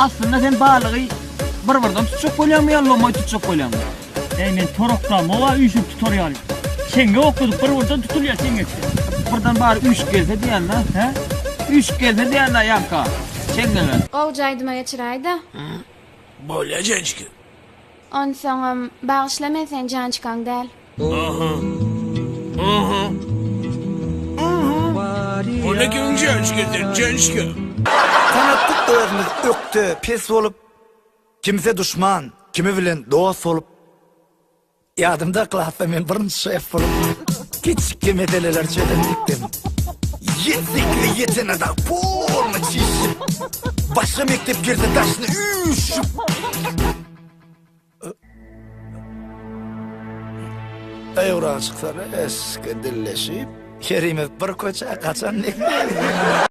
Aslynda sen balygy bir-birden tutjak bolýaňmy ýa lomaý tutjak bolýaňmy? Eý men torokdamok-a üýşürip tutar ýaly. Çeňňek okladyp bir-birden tutulýar çeňňekde. Birden bary üýşüp gelse diýýän-dä, hä? Üýşüp gelse diýýän-dä ýaňka, çeňňege. Gowja aýdyma geçiräý-dä. Bolýa jençki. Onsoňam, bagyşla men seň jançkaň däl. Aha. Aha. Aha. Onda kimiň jençki sen, jençki? Tanatdyk özümiz ökde, pes bolup, Kimse duşman, kimi bilen dost bolup. Ýadymda klasda men birinji şef bolup, Kiçijik meseleleri çözen mekdebim. Ýetsekli ýetene dag polny çişip, Başga mekdep gelse daşyna üýşüp. Döwran çyksa reşke dilleşip, Herimiz bir köçä gaçan dek.